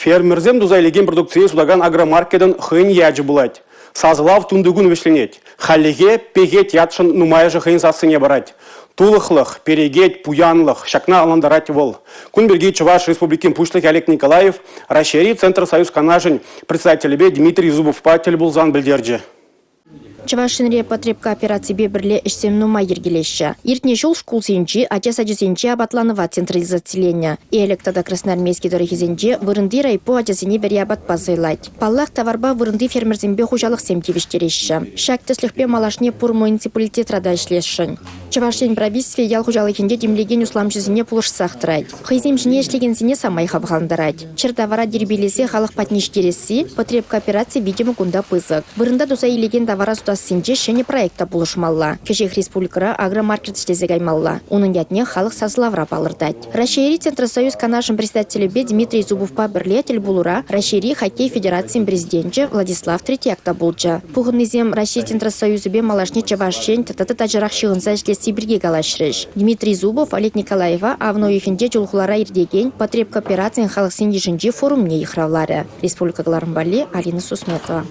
Фермерсем туса илекен продукцие сутакан агромаркетӑн хӑйӗн ячӗ пулать. Сасӑлав тунтикун вӗҫленет. Хальлӗхе «Пехет» ятшӑн нумайӑшӗ хӑйӗн сассине парать. Тулӑхлӑх, перекет, пуянлӑх ҫакна ӑнлантарать вӑл. Кун пирки Чӑваш Республикин Пуҫлӑхӗ Олег Николаев Раҫҫейри Центрсоюз Канашӗн председателӗпе Дмитрий Зубовпа тӗл пулсан пӗлтерчӗ. Чӑваш Енре потребкоопераципе пӗрле ӗҫсем нумай йӗркелеҫҫӗ. Иртнӗ ҫул шкулсенчи, ача сачӗсенчи апатланӑва централизациленӗ. Элӗк тата Красноармейски тӑрӑхӗсенче вырӑнти райпо ачасене вӗри апатпа сӑйлать. Паллах, таварпа вырӑнти фермерсемпе хуҫалӑхсем тивӗҫтереҫҫӗ. Ҫак тӗслӗхпе малашне пур муниципалитетра та ӗҫлесшӗн. Чӑваш Ен Правительстви ял хуҫалӑхӗнче тимлекен усламҫӑсене пулӑшсах тӑрать. Хӑйсем ҫине ӗҫлекенсене самай хавхалантарать. Чӗр тавара тирпейлесе халӑх патне ҫитересси, потребкоопераци витӗмӗ кунта пысӑк. Вырӑнта туса илекен тавара сутассинче ҫӗнӗ проект та пулӑшмалла. Кӗҫех республикӑра агромаркет ӗҫлесе каймалла. Унӑн ятне халӑх сасӑлавра палӑртать. Раҫҫейри Центросоюз Канашӗн председателӗпе Дмитрий Зубовпа пӗрле тӗл пулура Раҫҫейри хоккей федерацийӗн президенчӗ Владислав Третьяк та пулчӗ. Пухӑннисем Раҫҫей Центросоюзӗпе малашне Чӑваш Ен тата та тачӑрах ҫыхӑнса ӗҫлесси пирки калаҫрӗҫ. Дмитрий Зубов Олег Николаева авӑн уйӑхӗнче Чулхулара иртекен потребкооперацин халӑхсен йышӗнчи форумне йыхравларӗ. Республика кӑларӑм валли Алина Сусметова.